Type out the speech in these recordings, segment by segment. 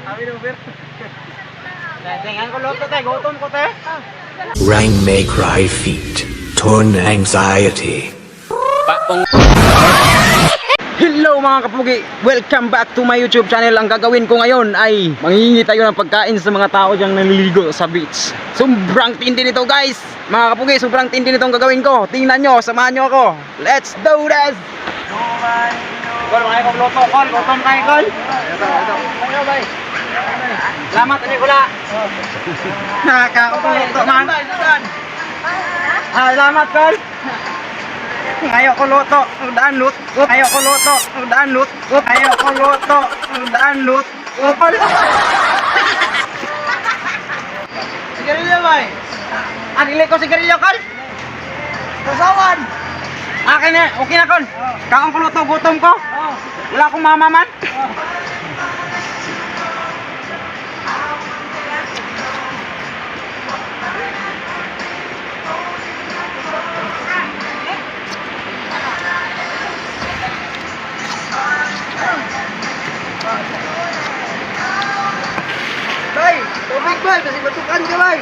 Amin over. Tingnan ko loto te, gutom ko te. Rang may cry feet, torn anxiety. Hello, mga kapugi! Welcome back to my YouTube channel. Ang gagawin ko ngayon ay manghihingi tayo ng pagkain sa mga tao diyang naliligo sa beach. Sobrang tindi nito, guys! Mga kapugi, sobrang tindi nitong gagawin ko. Tingnan nyo, samahan nyo ako. Let's do this! Kol, mga kong luto, Kol. Gutom kayo, Kol. Salamat, ano kula. Nakakaluto man. Ah, salamat, Kol. Ayaw ko luto, daan lut. Ayaw ko luto, daan lut. Ayaw ko luto, daan lut. Sigarilyo bay. Ah, dili ko sigarilyo, Kol. Kasawan. Akin na, okay na, Kol. Kaon ko luto, gutom ko. Wala akong mama man. Bay, tubig bay, kasi matukan ka bay.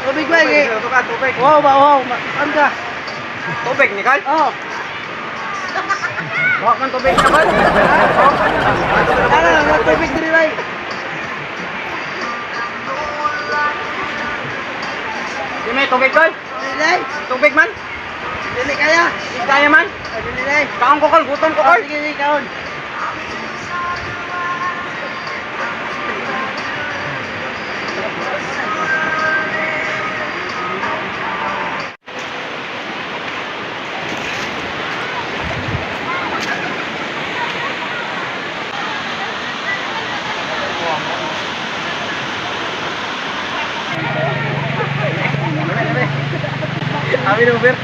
Tubig bay, eh. Tubig, tubig. Wow, ba, wow, matukan ka. Tubig ni Kol? Oh, Wa man tubig na, Kol. ano, ano, tubig diri bay. Di may tubig, Kol? Dili, Tubig man? dili kaya. Di kaya man? Ay, dili day. Kaon ko, Kol, gutom ko, Oh, Kol. sige, sige, kaon. Amin over.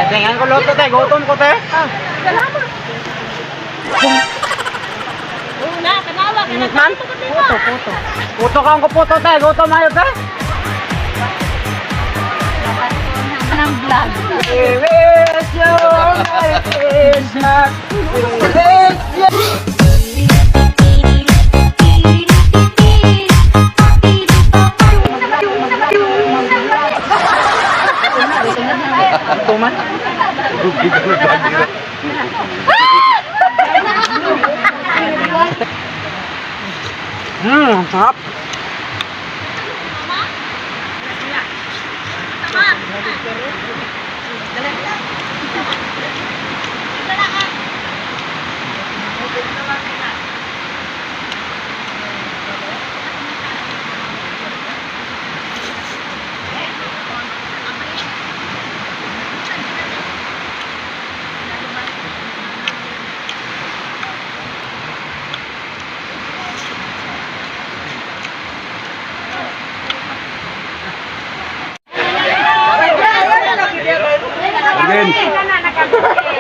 Tingnan ko luto te, gutom ko te. Salamat. Una, kanawa, Init man. Puto, puto. Puto ka ang puto te, gutom ayo te. Ng vlog. We wish you a Merry Christmas. We wish you. Ito man. Ang sarap.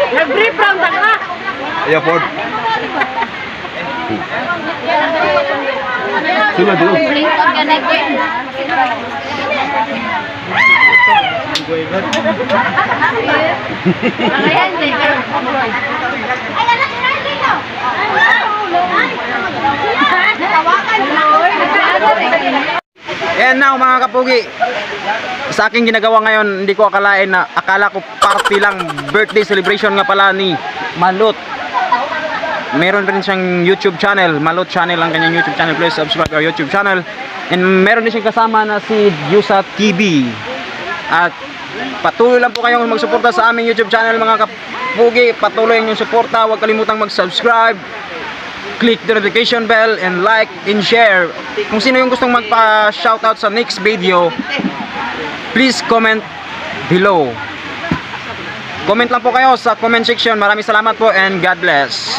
Nag-brief round ka. Yeah, Ford. Sino dito? Brief round ka na again. Ayan, ay, anak, dito. Tawakan. And now, mga kapugi, sa aking ginagawa ngayon, hindi ko akalain na akala ko party lang, birthday celebration nga pala ni Malot. Meron rin siyang YouTube channel, Malot Channel ang kanyang YouTube channel. Please subscribe our YouTube channel. And meron din siyang kasama na si Yusa TV. At patuloy lang po kayong magsuporta sa aming YouTube channel, mga kapugi. Patuloy ang inyong suporta. Huwag kalimutang mag-subscribe, click the notification bell and like and share. Kung sino yung gustong magpa-shoutout sa next video, please comment below. Comment lang po kayo sa comment section. Maraming salamat po and God bless.